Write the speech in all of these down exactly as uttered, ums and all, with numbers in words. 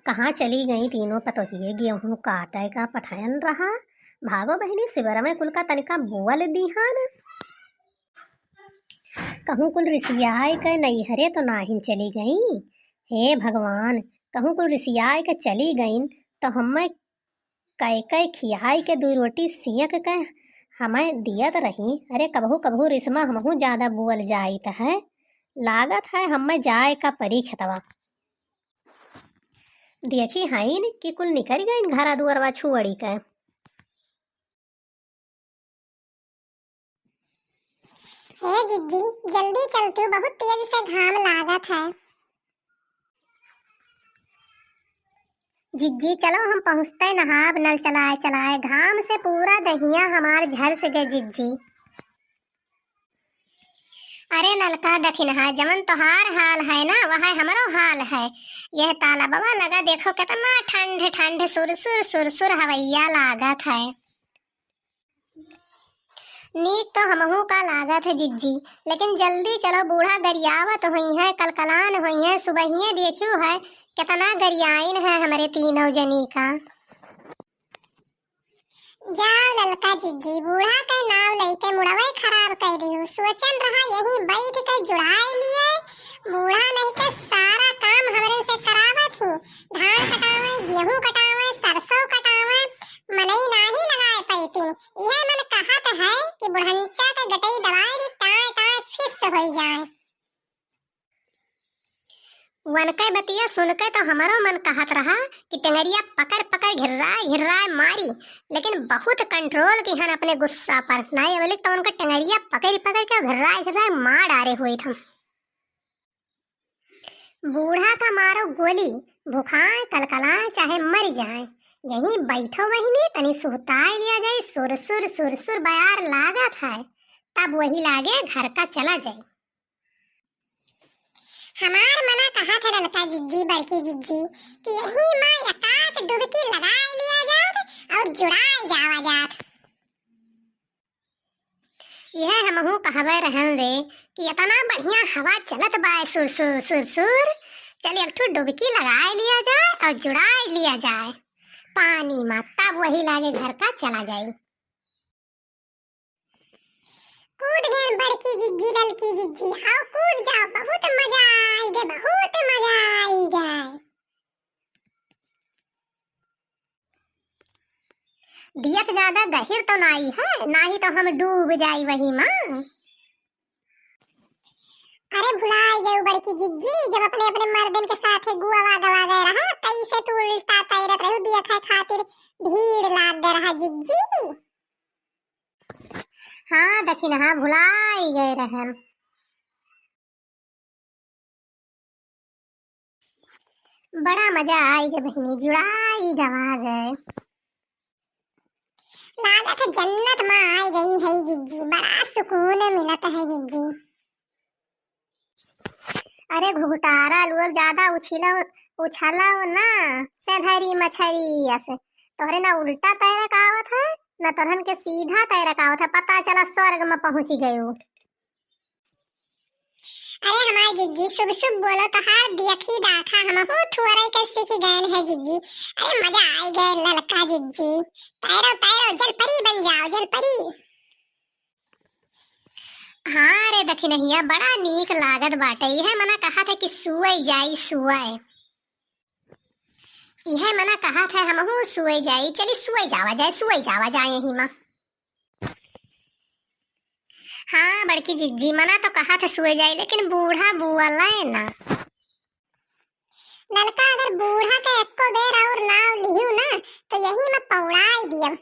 कहाँ चली गई तीनों पतोहिए? गेहूँ काटे का पठायन रहा। भागो बहिनी, सिबरमे कुल का तनिका बोल दीहन। कहूँ कुल रिसियाए के नैहरे तो नाहिन चली गई। हे भगवान, कहूँ कुल रिसियाए के चली गईन तो हमें कै कै खियाए के दुइ रोटी सियक के हमें दियत रही। अरे कबहू कबहू रिसमा हमहू ज्यादा बोल जाइत है। लागत है हमें जाए का परी खेतवा। देखी हईन कि कुल निकल गईन घरा दुअरवा छुअड़ी के। हे जिज्जी, जल्दी चलती हूँ, बहुत तेज से घाम लागत है। जिज्जी, चलो हम पहुँचते नहाब नल चलाए चलाए, घाम से पूरा दहिया हमार झरस गए जिज्जी। अरे ललका दखिनहा, जवन तोहार हाल है ना, वह हमरो हाल है। यह तालाबवा लगा देखो, कितना ठंड ठंड, सुरसुर सुरसुर हवैया लागत है। नीक तो हमहू का लागत है जिज्जी, लेकिन जल्दी चलो, बूढ़ा गरियावत होइहैं, कलकलान होइहैं। सुबहिये देखियो है, कितना गरियाइन है हमरे तीनों जनी का। जाओ ललका जिज्जी, बूढ़ा के नाव लइके मुड़वई खराब कर दिहू। सोचन रहा यहीं बैठ के जुड़ाई लिए, बूढ़ा नहीं के सारा काम हमरन से करावत ही। धान कटावे, गेहूं कटावे, सरसों कटावे, मनई नाही लगाए पैतिन। इहे मन कहत है कि बुढ़ंचा के गटई दबाए दी, टाए टाए फिस होई जाए। वनकै बतिया सुनकै तो हमरो मन कहत रहा कि टंगरिया पकड़ पकड़ घिर्राए घिर्राए मारी, लेकिन बहुत control किहन अपने गुस्सा पर। नाहीं बोले तो उनका टंगरिया पकड़ पकड़ के घिर्राए घिर्राए मार डारे हुए थे। बूढ़ा का मारो गोली, भुखाए कलकलाए चाहे मर जाए, यहीं बैठो बहिनी, तनी सुहताए लिया जाए। सुरसुर सुरसुर बयार लागत है, तब वही लागे घर का चला जाए। हमार मना कहा था ललका जिज्जी, बड़की जिज्जी, कि यही माँ एकाक डुबकी लगाए लिया जात और जुड़ाए जावा जात। यह हमहू कहबे रहन रे कि इतना बढ़िया हवा चलत बाय सुर सुर सुर सुर, चल एक ठो डुबकी लगाए लिया जाए और जुड़ाए लिया जाए पानी मा, तब वही लागे घर का चला जाए। कूद गए बड़की जिज्जी, ललकी जिज्जी, आओ कूद जाओ, बहुत मजा आई गए, बहुत मजा आई गए। दियक ज्यादा गहिर तो नाई है, नाही तो हम डूब जाई वही मा। अरे भुलाई गए बड़की जिज्जी, जब अपने अपने मर्दन के साथे गुआवा गवा गए रहा, कैसे तू उल्टा तैरत रहू, दिया खाए खातिर भीड़ लाग गए रहा जिज्जी। हाँ दखिनहा, भुलाई गए रहन। बड़ा मजा आई गे बहिनी, जुड़ाई गवा गए। लागत है जन्नत मा आई गई है जिज्जी, बड़ा सुकून मिलत है जिज्जी। अरे घुघुटारा लोग, ज्यादा उछिला, उछाला ना, सेधरी मछरी अस। तोहरे ना उल्टा तैरक आवत है, ना तोहरन के सीधा तैरक आवत है। पता चला स्वर्ग मा पहुँची गयो। अरे हमार जिज्जी, शुभ शुभ बोलो, तोहार दियखी दाखा हमहू थुअरे के सीख गए हैं जिज्जी। अरे मजा आई गए ललका जिज्जी। तैरो तैरो, जल परी बन जाओ, जल परी। हाँ रे दखिनहिया, बड़ा नीक लागत बाटे। इहे मना कहत है कि सुअई जाई, सुअई। इहे मना कहत है हमहू सुअई जाई। चली सुअई जावा जाए, सुअई जावा जाए यही मा। हाँ बड़की जिज्जी, मना तो कहत है सुअई जाई, लेकिन बूढ़ा बोले ना। ललका, अगर बूढ़ा के एको बेर और नाव लिहू ना, तो यही मा पौड़ाई दियब।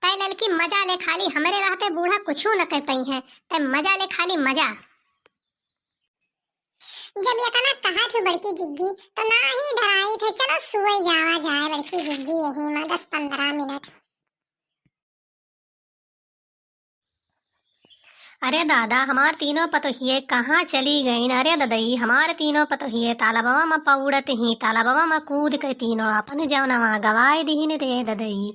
तै ललकी मजा ले, खाली हमरे रहते बूढ़ा कुछू न कह पइहैं। तै मजा ले, खाली मजा। जब इतना कहत ही बड़की जिज्जी, तो ना ही डराई थे। चलो सुअई जावा जाए बड़की जिज्जी, यही मा दस पन्द्रह मिनट। अरे दादा, हमार तीनों पतोहिए कहाँ चली गईन? अरे ददई, हमार तीनों पतोहिए तालाबवा मा पौड़त ही, तालाबवा मा कूद के तीनों अपन जौनवा गवाए दिहिन रे ददई।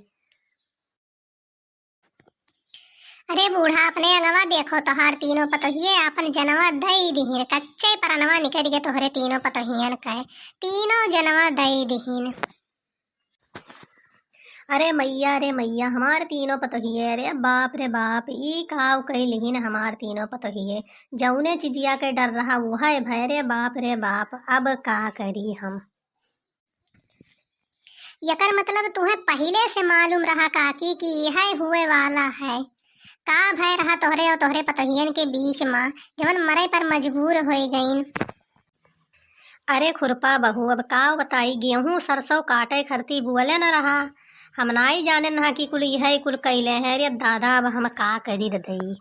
अरे बूढ़ा, अपने अंगवा देखो, तोहार तीनों पतोहिए आपन जनवा दई दिहिन, कच्चे परनवा निकरि गे तोहरे तीनों पतोहियन के, तीनों जनवा दई दिहिन। अरे मइया, अरे मइया, हमार तीनों पतोहिए, अरे बाप रे बाप, ई काव कइ लिहिन हमार तीनों पतोहिए। जउने चिजिया के डर रहा, उहै भय, रे बाप रे बाप, अब का करी हम। एकर मतलब तुहें पहिले से मालूम रहा काकी कि इहै हुए वाला है। का भय रहा तोहरे और तोहरे पतोहियन के बीच मा, जवन मरे पर मजबूर होइ गइन? अरे खुरपा बहू, अब का बताई, गेहूं सरसों काटे खरती बुअले न रहा। हम नाई जाने ना कि कुल इहै कुल कइले हैं। अरे दादा, अब हम का करी रे दई।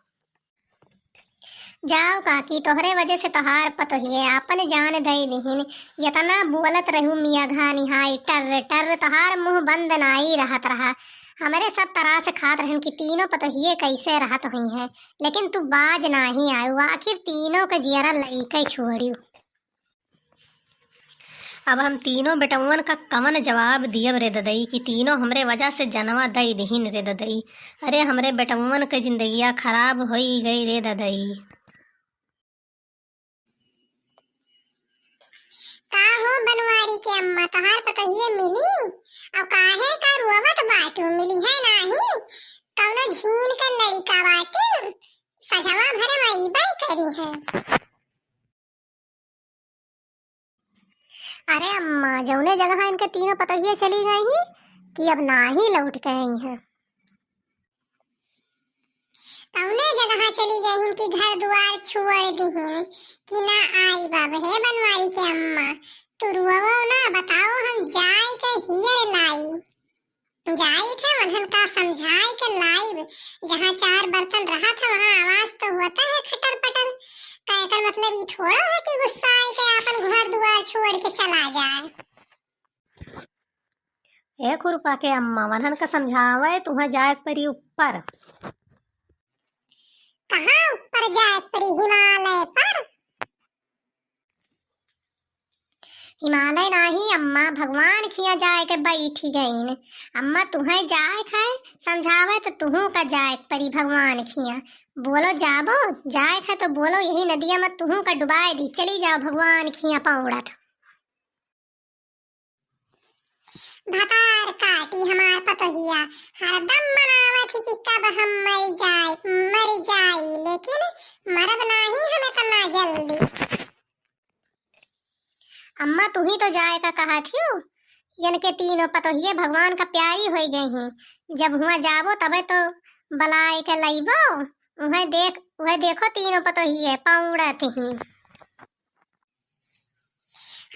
जाओ काकी, तोहरे वजह से तोहार पतोहिए आपन जान दई दिहिन। यतना बोलत रहू मिया घानिहाई, टर्र टर्र, तोहार मुंह बंद नाई रहत रहा। हमरे सब तरास खात रहन कि तीनों पतोहिए कैसे रहत होइहैं, लेकिन तू बाज नाहीं आयू, आखिर तीनों के जियरा लइके छोड़ियो। अब हम तीनों बेटउवन का कवन जवाब दियब रे ददई कि तीनों हमरे वजह से जनवा दई दिहिन रे ददई। अरे हमरे बेटउवन के जिंदगिया खराब होई गई रे ददई। का हो बनवारी के अम्मा, तोहार पतोहिए मिली? अब काहे का रोवत बाटू, मिली है नाही? कौनो झीन के लड़िका बाटे, सजवा भरे में अइबे करी है। अरे अम्मा, जौने जगह इनके तीनों पतोहिए चली गई हैं कि अब ना ही लौट के आई हैं। कौने जगह चली गई हैं कि घर दुआर छोड़ दिहिन कि ना आई बाब। हे बनवारी के अम्मा, तू रोवो ना, बताओ हम जाए के हियर लाई। जाइत है, उन्हन का समझाए के लाइब, जहाँ चार बर्तन रहत है, वहाँ आवाज तो होता है खटर पटर। का एकर मतलब ई थोड़ा है कि गुस्सा आए के आपन घर दुआर छोड़ के चला जाए। ए खुरपा के अम्मा, उन्हन का समझावे, तुहें जाए के परी ऊपर। कहाँ ऊपर जाए के परी? हिमालय पर? हिमालय नाही अम्मा, भगवान खिया जाए के बैठी गईन। अम्मा तुहें जाए के है समझावे तो तुहू का जाए के परी भगवान खिया। बोलो जाबो, जाए के है तो बोलो यही नदिया में तुहू का डुबाए दी, चली जाओ भगवान खिया पौड़त। भतार काटी हमार पतोहिया, हरदम मनावत ही कि कब हम मर जाई, मर जाई, लेकिन मरब नाही हम इतना जल्दी। अम्मा, तू ही तो जाए का कहत हियो, इनके तीनों पतोहिए भगवान का प्यारी होई गई हैं। जब हुआ जाबो तबे तो बलाए के लइबो। उहे देख, उहे देखो तीनों पतोहिए पौड़त ही।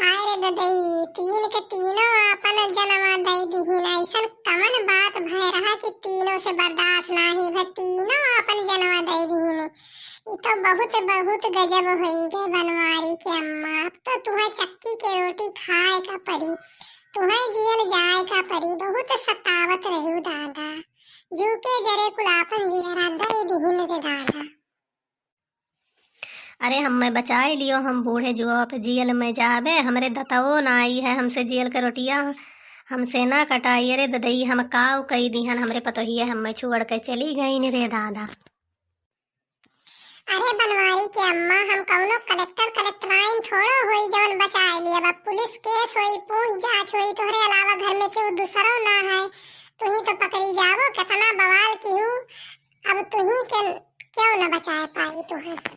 हाय रे ददई, तीन के तीनों आपन जनवा दई दिहिन। ऐसन कवन बात भय रहा कि तीनों से बर्दाश्त नाही भय, तीनों आपन जनवा दई दिहिन। ई तो बहुत, बहुत गजब होई गए बनवारी के अम्मा। अब तो तुहें चक्की के रोटी खाए का परी, तुहें जियल जाए का परी। बहुत सतावत रहू दादा, जू के जरे कुल आपन जियरा दई दिहिन रे दादा। अरे हम्मे बचाई लियो, हम बूढ़े जुआ पे जियल में जाबे, हमरे दतवो ना आई है, हमसे जियल के रोटिया हमसे ना कटाई। अरे ददई, हम काव कई दिहन, हमरे पतोहिए हम्मे छोड़ के चली गईन रे दादा। अरे बनवारी के अम्मा, हम कौनो कलेक्टर कलेक्टराइन थोड़ो होई जवन बचाए लिया। अब पुलिस केस होई, पूछ जांच होई, तोहरे अलावा घर में केहू दूसरो ना है, तुही तो पकड़ी जाबो। कितना बवाल किहू, अब तुही के क्यों न बचाए पाई तुहर।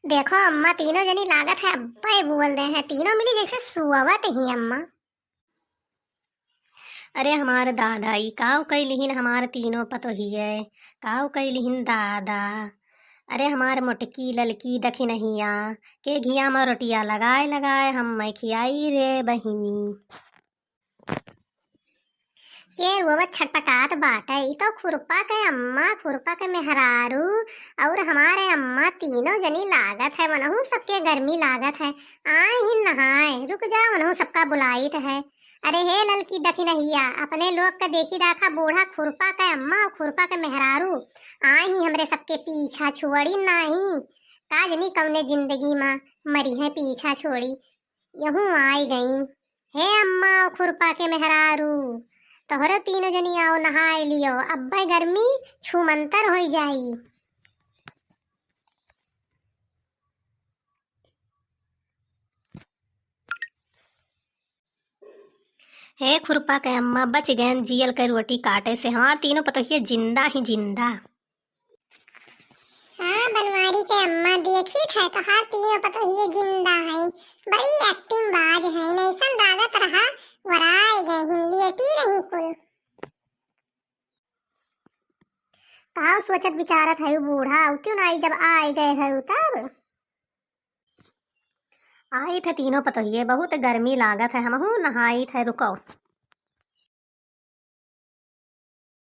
देखो अम्मा, तीनों जनी लागत है अब्बे बोल दे हैं, तीनों मिली जैसे सुअवत ही अम्मा। अरे हमार दादा, ई काव कई लिहिन हमार तीनों पतोहिए, काव कई लिहिन दादा। अरे हमार मोटकी ललकी दखिनहिया के घिया में रोटिया लगाए लगाए हम मैं खियाई रे बहिनी। के रोवत छटपटात बाटे, ई तो खुरपा के अम्मा, खुरपा के मेहरारू और हमारे अम्मा तीनों जनी लागत है, वनहू सबके गर्मी लागत है। आए ही नहाए, रुक जा, वनहू सबका बुलाइत है। अरे हे ललकी दखिनहिया, अपने लोग के देखी दाखा बूढ़ा खुरपा के अम्मा और खुरपा के मेहरारू आए ही हमरे सबके पीछा छोड़ी नाही। का जनी कौने जिंदगी मा मरी है पीछा छोड़ी, यहू आई गई। हे अम्मा और खुरपा के मेहरारू, तोहरे तीनों जनी आओ, नहाए लियो, अब्बे गर्मी छूमंतर होई जाई। हे खुरपा के अम्मा, बच गयन जियल के रोटी काटे से। हमार तीनों पतोहिए जिंदा ही जिंदा। हाँ, बनवारी के अम्मा, देखी थे तोहार तीनों पतोहिए जिंदा है, बड़ी एक्टिंग बाज है, ऐसन लागत रहा वराए गए हिन, लेटी रही कुल। का सोचत विचारत है बूढ़ा, उतियो ना आई जब आए गए है तब। आई थे तीनों पतोहिए, बहुत गर्मी लागत है, हमहू नहाई थे, रुको।